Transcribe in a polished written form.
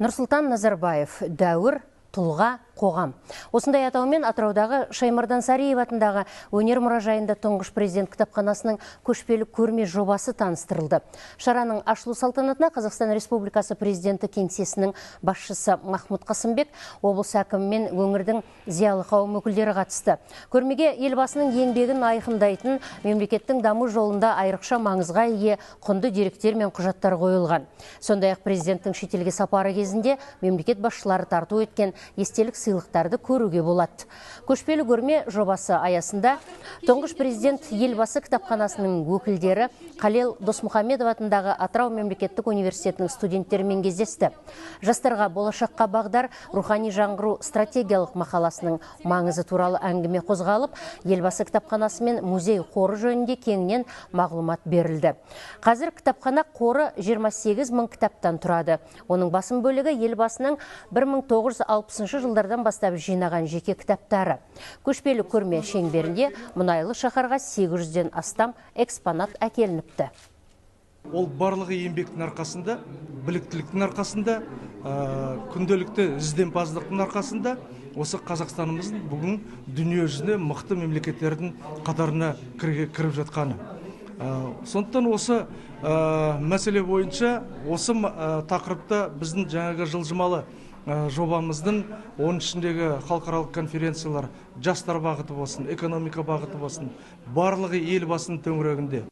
Нұрсұлтан Назарбаев «Дәуір, тұлға, қоғам». Осындай атаумен Атыраудағы Шаймардан Сариев атындағы өнер мұражайында тұңғыш президент кітапханасының көшпелі көрме жобасы таныстырылды. Шараның ашылу салтанатына Қазақстан Республикасы президенті кеңсесінің басшысы Махмұд Қасымбек, облыс әкімі мен өңірдің зиялы қауым өкілдері қатысты. Көрмеге елбасының еңбегін айқындайтын, мемлекеттің даму жолында айрықша маңызға ие құнды деректер мен құжаттар қойылған. Сондай-ақ президенттің шетелге сапары кезінде мемлекет басшылары тарту еткен естелік сыйлықтарды көруге болады. Көшпелі көрме жобасы аясында тұңғыш президент елбасы кітапханасының өкілдері Қалел Досмұхамедов атындағы Атырау мемлекеттік университетінің студенттерімен кездесті. Жастарға болашаққа бағдар рухани жаңғыру стратегиялық мақаласының маңызы туралы әңгіме қозғалып, елбасы кітапханасы мен музей қоры жөнінде кеңінен мағлұмат берілді. Қазір кітапхана қоры 28 мың кітаптан тұрады. Оның басым бөлігі елбасының 1960 жылдардан бастап жинаған жеке кітаптары. Көшпелі көрме шеңберінде мұнайлы шаһарға 800-ден астам экспонат әкелініпті. Ол барлығы еңбектің арқасында, біліктіліктің арқасында, күнделікті ізденімпаздықтың арқасында осы Қазақстанымыздың бүгін дүние жүзінде мықты мемлекеттердің қатарына кіріп жатқаны. Сондықтан осы мәселе бойынша осы тақырыпта біздің жаңағы жылжымалы жобамыздың, оның ішіндегі халықаралық конференциялар, жастар бағыты болсын, экономика бағыты болсын, барлығы елбасының төңірегінде.